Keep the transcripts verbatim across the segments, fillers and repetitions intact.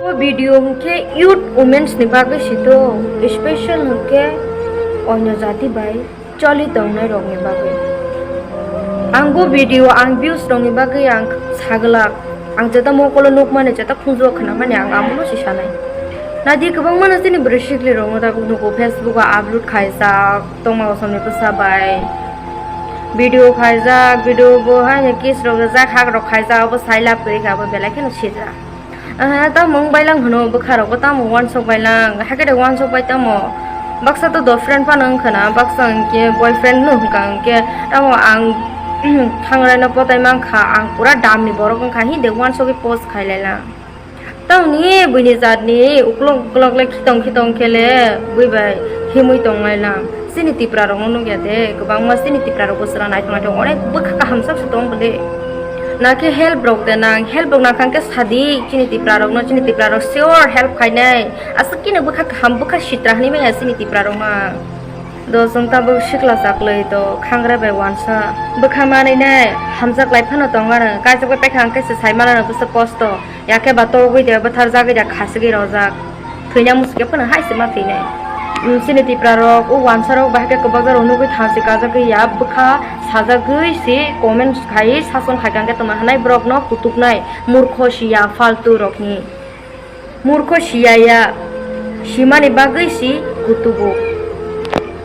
O video hwnkhe youth womens ni bagwi sito, special hwnkhe onyo jati bai choli tongnai rokni bagwi. Ang bo video ang views rokni bagwi ang saglak, ang jeta mokolo nukmani, jeta khunjuo khnamani ang amono si sanai. Nadi kwbangma no chini bwrwi sikli rokno tabuk nugo Facebook o upload khaijak, tongma osomni bwsa bai video khaijak, video bo haino kiss rok rijak, hak rok khaijak, abo sai lab kwrwi kha, abo belai kheno sijak. Aha, tamo wng bailang hwno bwkha rokbo tamo uansuk bailang, hakhe de uansuk bai tamo. Baksa to do friend phano wngkha na, baksa hwnkhe boyfriend no hwnkha hwnkhe tamo ang thangrai no potai mankha, ang pura damni borok wngkha, hinde uansugwi post khailailang. Tamoni buini jatni uklok uklok le khitong khitong khe le bui bai himwi tonglailang. Chini Tipra rokno nukya de, kwbangma chini Tipra rokbo chwla naithok naithok onek bwkha kahamsok se tong bwle. Nakhe help rok de nang, help rok nangkha khe sadi chini Tipra rokno, chini Tipra rok sure help khainai. Aswk khe no bwkha kaham, bwkha sitra hinwi manya chini Tipra rokno. Do chwng tabuk sikla chaklwi do khangrai bai uansa. Bwkha manwinai hamjak lai phano tongo ano, kaijak bai paikha hwnkhe se sai mano bwswk kosto. Yakhe ba togwi de, bwtharjagwi de, khasugwi rojak. Thwina muchungya phano hai se ma thwinai. Chini Tipra rok, o uansa rok bahai khe kwbajak rok nugwi thansi kajagwi ya, bwkha sajagwi se comment khai, sason khai kangkhe tongma hwnai borok no kutuknai, murkho siya, faltu rokni. Murkho siya ya, simani bagwi si kutugo.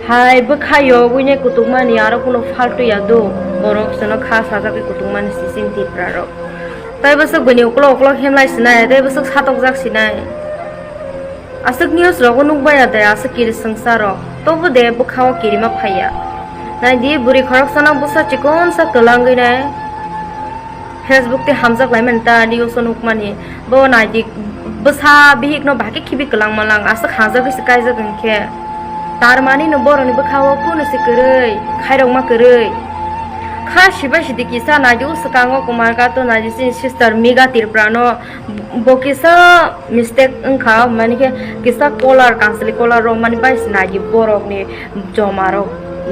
Hai bwkha yogwi ne kutukmani aro kuno faltu ya do, borok seno kha sajagwi kutukmani si chini Tipra rok. Tai bwswk bini uklok uklok hemlai sinai, tai bwswk satokjak sinai. Aswk news rogo nukbaya de, aswk kiri swngsa rok. Tobo de bwkha o kirima phaiya. Naidi bwrwi khoroksano bwsa chikonsa kwlangwi nai. Facebook tei hamjak laimani ta news o nukmani. Bo naidi bwsa bihikno bahai khe khibi kwlangma lang, aswk hamjagwi se kaijak hwnkhe. Tarmani no borokni bwkha o kunu se kwrwi, khairokma kwrwi. Kha sibai sidi kisa naidi o swkango kwmar kato naidi chini sister Mega Tripura no. Bo kisa mistake wngkha, mani khe kisa color, kansli color rok mani bai se naidi borokni joma rok,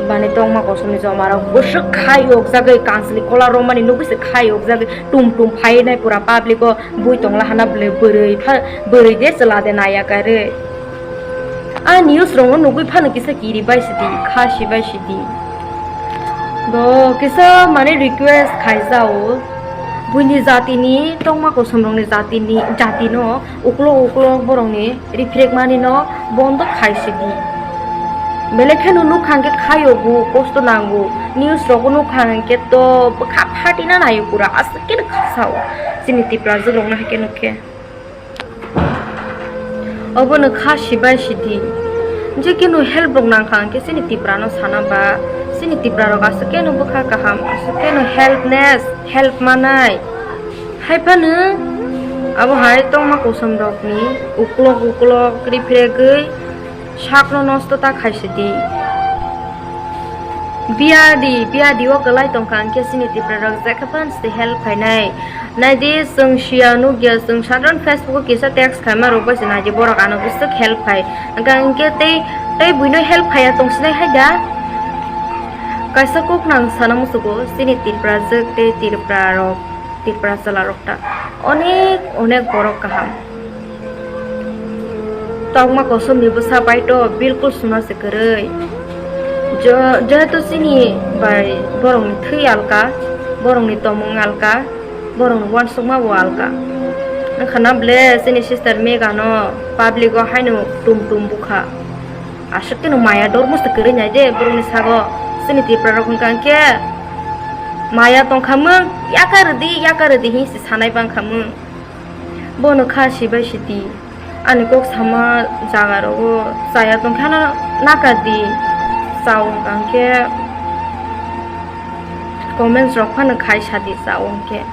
mani tongma kosomni joma rok bwswk khai yokjagwi, kansli color rok mani nugwi se khai yokjagwi, tum tum phai nai pura public o bui tongla hana bwlwi bwrwi pha-, bwrwi de chwla de naiya kare. A news rokno nugwi phano kisa kiri bai sidi, kha si bai sidi. Do kisa mane request khaijao, buini jatini tongma kosomrokni jatini, jatino uklok uklok borokni riphrek manino bondo khai sidi. Belai kheno nukha hwnkhe khayo bo kosto nango. News rogo nukha hwnkhe to bwkha phatina nayo pura, aswk khe khasao chini Tiprajwk rokno hai khe nukhe. Obono kha sibai sidi. Je kenu help rok nangkha hwnkhe chini Tipra no sana ba. Chini Tipra rok aswk kenu bwkha kaham, aswk kenu helpness, help manai. Hai phano abo hai tongma kosom rokni uklok uklok ripregwi sakno nosto ta khai sidi. Biyadi, biyadi o kwlai tongkha hwnkhe chini Tipra rok jekha phano se help khainai. Naidi, chwng siya nukya, chwng sadharon Facebook o kisa text khaima rok bai se naidi, borok ano bwswk help khai. Hwnkha hwnkhe tei, tei buino help khaiya tongsinai hai da? Kaisa kok nang sana musugo, chini Tiprajwk tei Tripura rok, Tripura chwla rok ta onek, onek borok kaham. Tongma kosomni bwsa bai to bilkul suna se kwrwi. Jo-, jehetu chini bai borokni thwi alka, borokni tomung alka, borokni uansukma bo alka. Wngkha na ble chini sister Mega no public o haino tum tum bukha. Aswk khe no maya dormo se kwrwi nai de borokni sago. Chini Tripura rok hwnkha hwnkhe maya tongkha mwng, yaka rwdi, yaka rwdi hinwi se sanai bangkha mwng. Bono kha sibai sidi. Ani kok sama jaga rogo chaya tongkha no naka di. Chao hwnkha hwnkhe comments rok phano khai sadi chao hwnkhe.